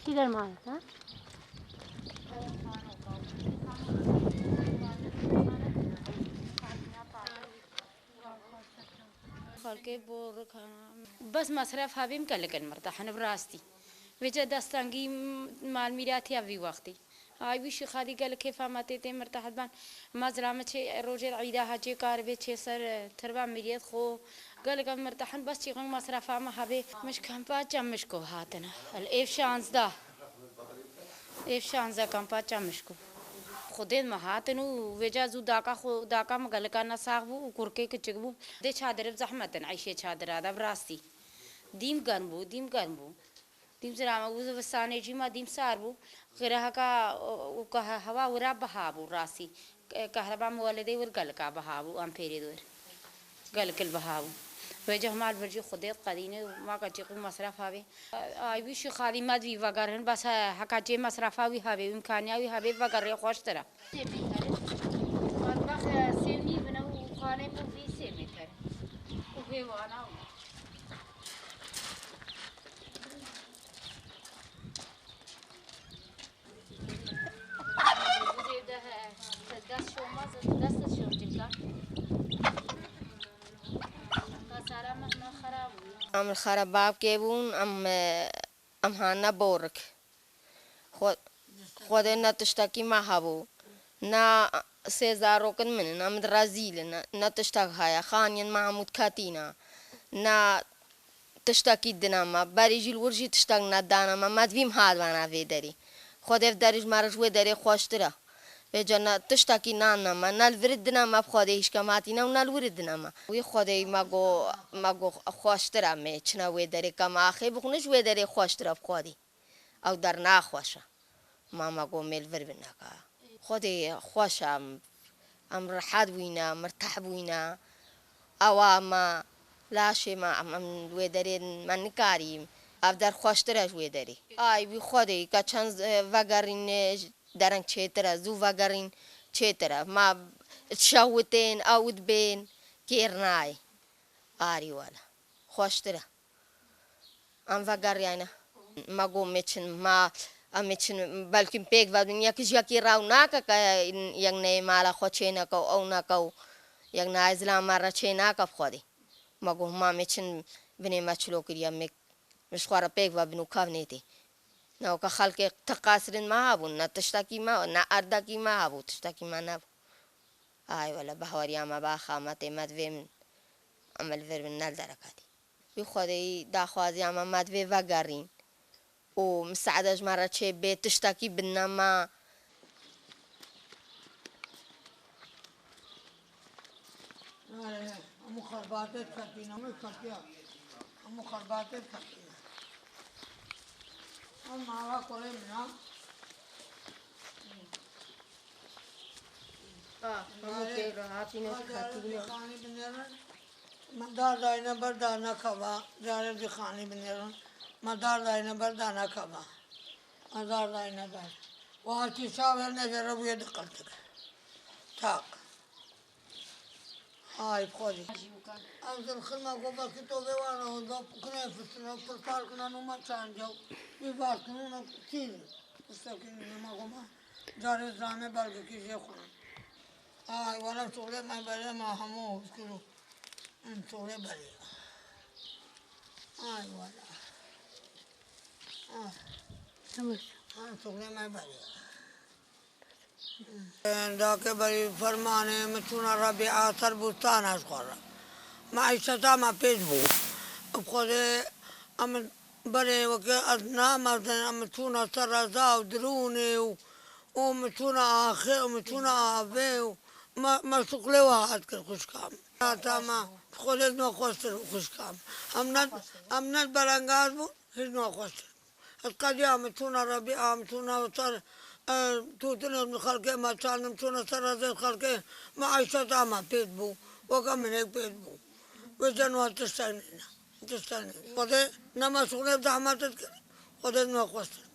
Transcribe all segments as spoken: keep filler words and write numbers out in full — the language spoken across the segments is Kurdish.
Kî derman e? Xelkê borik ha. Bes mesref hebî em gelek in mirtehîn bi rastî. Vêca destengî mal mîratî ya vî wextî. Ay wî şîxalî gelek kêfa me tê tê mirtehîn ben. Mezra me çê rojê îda ha çê karibê çê ser, e, tirba mîriyet xo. Gelek em mirtehîn bes çîqin mesrefa me hebê. Mişk hem paça mişko hatine. El êv şanzdeh. Êv şanzdeh kan paça mişko. Xwedên me hatin û vêca zû daka xwe, daka me geleka ne sax bû û kurkê kiçik bû. Dê çadirê bi zehmet in, eyşê çadira de bi rastî. Dîm germ bû, dîm germ bû. Dîm zira me, û zivistanê jî me dîm sar bû. Xêre heka, û, û ke he-, hewa wira biha bû rastî. Ke-, kehreba muwelidê wir gelika biha bû, amperê wir. Gelkil biha bû. Vêca hema li vir jî Xwedê qedîne û ma ke çîqû mesref havê. Ay wî şîxalî me divî vegerin, bes he-, heka çê mesrefa wî havê û îmkaniya wî havê vegerê xweştir e. Sê metre. Matbex, e, sê û nîv in û xanê me vî sê metre. Û vê wana û. Zêde he, dest şoma, dest şom cilka. Kasara mehna xerab bû. Em li xerababkê bûn, em, em hane borik. Xwe-, Xwedê ne tiştekî me hebû, ne sê zarokin min in, em di rezîl in, ne tiştek heye, xaniyên me hemû diketîne, ne tiştekî dine me, berî jî li wir jî tiştek nedane me, me divî em hatibana vê derê. Xwedê ev derê ji me re ji wê derê xweştir e. Vêca ne tiştekî nane me, ne li vir dine me bi Xwedê hîşke em hatîne û ne li wir dine me. Wî Xwedê me got, me got xweştir e em ê çine wê derê ke me axê bixwin ji wê derê xweştir e bi Xwedê. Ew der naxweş e. Ma me got mêl vir bineka. Xwedê xweş e, em, em rihet bûyne, mirteh bûyne. Ewa me, laşê me, em, em wê derê me nikarî. Ev der xweştir e ji wê derê. Ay wî Xwedê, ke çend, e, vegerîn, e, dereng çêtir e, zû vegerîn çêtir e. Ma şewitên, ew dibên, kêr nayê. Arî wele. Xweştir e. Em vegeriyayne. Me got, em ê çin, me, em ê çin, belkî pêk ve bin, yek ji yekî rew nake ke yek neyê mala xwe çê neke û ew neke û yek nayê zilam me re çê nake bi Xwedê. Me got, hema em ê çin binê me çilo kiriye, em ê ji xwe re pêk ve bin û kevnê tê. Ne weke xelkê ti qesrên me hebûn, ne tiştekî me, ne erdekî me hebû, tiştekî me nebû. Ay wele behweriya me baxa me tê me divê min, em li vir bin ne li dereka tê. Wî Xwedê daxwaziya me, me divê vegerîn û misaade ji me re çê bê, tiştekî bidine me. Hemû xerbatê diketîne, hemû ketiya. Hemû xerbatê diketîne. Ev mala kolê min a. Ha, hemû tê re hatîne, diketîne. Xanî binêrin. Me dar dayne ber da nekeva, carê jî xanî binêrin. Me dar dayne ber da nekeva. Me dar dayne ber. Wa tî çavê nêvê re bûye diqiltik. Tak. Ay, bi Xwedê. Ev zilxir me got, belkî tovê wan e, da kine fistine, pirtar kine, nû me çanca, wî bar kine, nû tîn. Pistekî nû me got, me carê zane belkî jê xwine. Ay, wele çolê me berê me hemû kiro. Em çolê berê. Ay, wele. Ay. Tamam. Em çolê me berê. Dake berî fermanê min çûna Rebîa ser bûstana ji xwe re. Me îşeta me pêş bû. Bi Xwedê em berê weke ez namezin, em çûna ser reza û dirûnê û, û min çûna axê û min çûna avê û me, me şuxlê we hat kir xwişka min. Hata me bi Xwedê nexweştir bû xwişka min. Em ne, em ne berengaz bûn, hîç nexweştir bû. Ez qediya min çûna Rebîa, min çûna ser, e, tûtinê min xelkê me çandin, çûna ser ezê xelkê me, eşeta me pêt bû. Weke min ê pêt bû. Wê cen wan tiştek nîne. Tiştek nîne. Xwedê ne me şûnê bi zehmet dikir. Xwedê ne xwestir.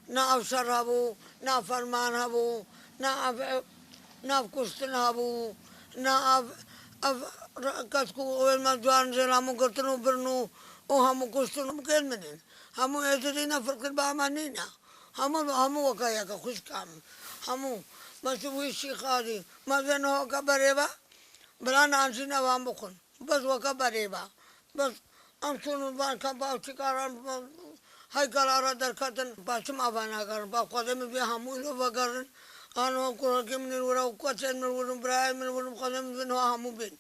Ne ev şer hebû, ne ferman hebû, ne ev, ne ev kuştin hebû, ne ev, ev re-, kes ku wê me ciwan jê hemû girtin û birin û, û hemû kuştin û kên min in. Hemû êzidî ne firqî ba me nîne. Hemû, hemû weke yeke xwişka min. Hemû. Me ji wî şîxarî. Me vê niha weke berê be. Bila nan jî nevan bixwin. Bes weke berê be. Bes em çûn van kampa ew çîkaran, heykala re derketin. Ba çima venegerin? Ba Xwedê min vê hemû îro vegerin. Ano kurekê min ir wira û keçên min ir wirin, birayên min ir wirin, Xwedê min vê niha hemû bên.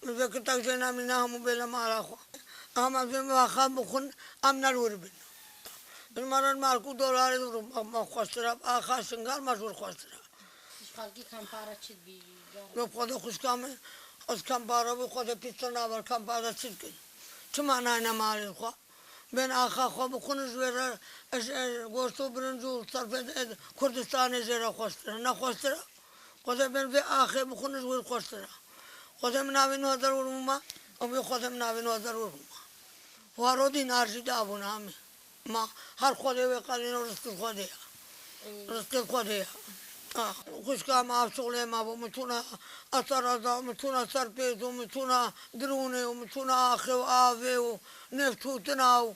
Min vê kitek jê nemîne, hemû bêne mala xwe. Em ez vê axa bixwin, em ne li wir bin. Min me re mal ku dolarê me, me xwestir e, axa Şingal me ji wir xwestir e. Xalkî kempare çi dibî? Bi Xwedê xwişka min, ez kempare bû, Xwedê pîs te naber, kempare çi dikin? Çima nayne malê xwe? Bên axa xwe bixwin ji wê re, ez, ez goşt û birinc û serfê, ez Kurdistanê jê re xwestir e. Ne xwestir e? Xwedê bên vê axê bixwin ji wê xwestir e. Xwedê min navê nû hezar wir bûma, û vê Xwedê min navê nû hezar wir bûma. Waro dînar jî dabûn amê. Ma her Xwedê wê qelîno, rizqê Xwedê ya. Rizqê Xwedê ya. Ah, xwişka me ev şuxlê me bû, min çûna Esereza, min çûna Serpêz û min çûna Dirûnê û min çûna Axê û Avê û Nêvçûtina û,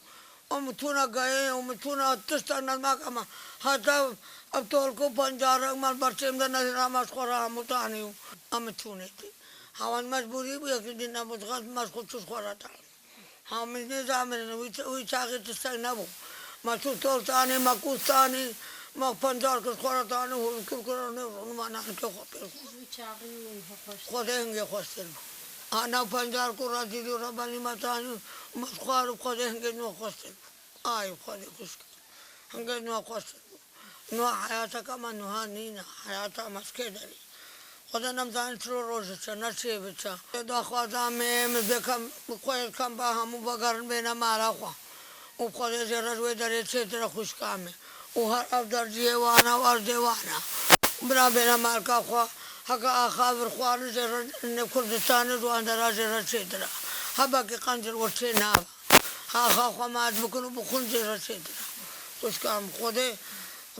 û min çûna Geyê û min çûna tişta nezmaka me. Heta ev tolk û pencarek me li ber çêm de nezîna me ji xwe re hemû tanî û em çûnê tê. Hewan mecbûrî bû, yekî dî nebû, dixwest me ji xwe çû ji xwe re tanî. Ha, min nêzanirin, wî ça-, wî çaxê tiştek nebû. Me çû tol tanî, me kûz tanî, me pencar kir xwe re tanî, hûn kir kir, ne, hûn ma nanikê xwe pêr xwe. Wî çaxê wî xweş. Xwedê hingê xweştir bû. Ha, nav pencar ku rezîlî û rebenî me tanî, me xwar û Xwedê hingê nû xweştir bû. Ay, Xwedê xwişk. Hingê nû xweştir bû. Niha heyateke me niha nîne, heyata me ji kê derê? Xwedê nemzanî çilo roj diçe, ne çê biçe. Daxwaza me, min vê kem, xwe kem ba hemû vegerin bêne mala xwe. Û Xwedê jê re ji wê derê çêtir e xwişka me. Û her ev der cihê wan e û erdê wan e. Bira bêne malka xwe, heke axa vir xwarin jê re, ne Kurdistanê ji wan dera jê re çêtir e. Hebekî qencir wir çê nabe. Axa xwe maz bikin û bixwin jê re çêtir e. Xwişka min, Xwedê,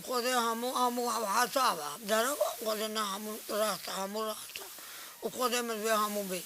Xwedê hemû, hemû ew hesab e. Derewa Xwedê ne hemû rast e, hemû rast e. Û Xwedê min vê hemû bê.